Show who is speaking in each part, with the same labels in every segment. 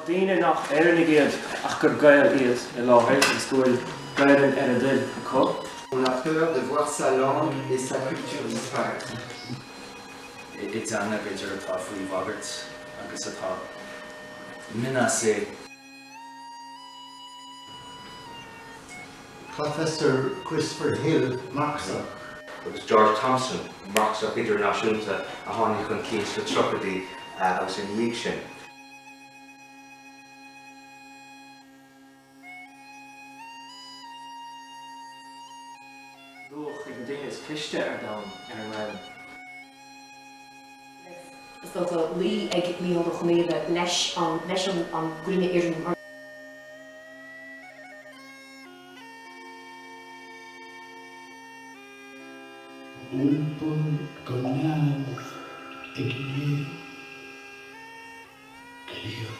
Speaker 1: daoine nach Éireannaigh iad ach gur Gaeil iad i láthair agus go bhfuil Gaelainn ar a dtoil acu.
Speaker 2: On a peur de voir sa langue et sa culture disparaître.
Speaker 3: I dteanga, b'fhéidir, atá faoi bhagairt agus atá menacée.
Speaker 4: Professor Christopher Hill, Marxach.
Speaker 5: Agus George Thomson, Marxach idirnáisiúnta a tháinig chun cinn sna tríochaidí agus ina dhiaidh sin.
Speaker 1: Luach ag na daoine is cliste ar domhan ar an nGaelainn.
Speaker 6: Is dócha luí ag Mícheál Ó Conghaile leis an leis an an gcruinne fhoireann mar.
Speaker 7: Iompar go neamh ag léamh cliar.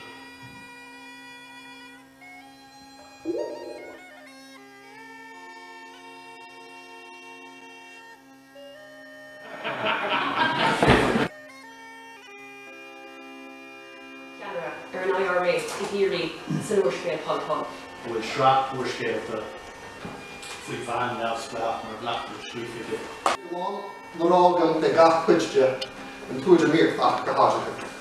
Speaker 6: Ceannaire ar an IRA i gCiarraí san úrscéal Pol Pol.
Speaker 8: a bhfuil sraith úrscéalta faoi bhean neamhspleách mar bhleachtaire scríofa aici.
Speaker 9: Amháin le rá agam fé gach cuid de, an t-údar míorfach go háirithe.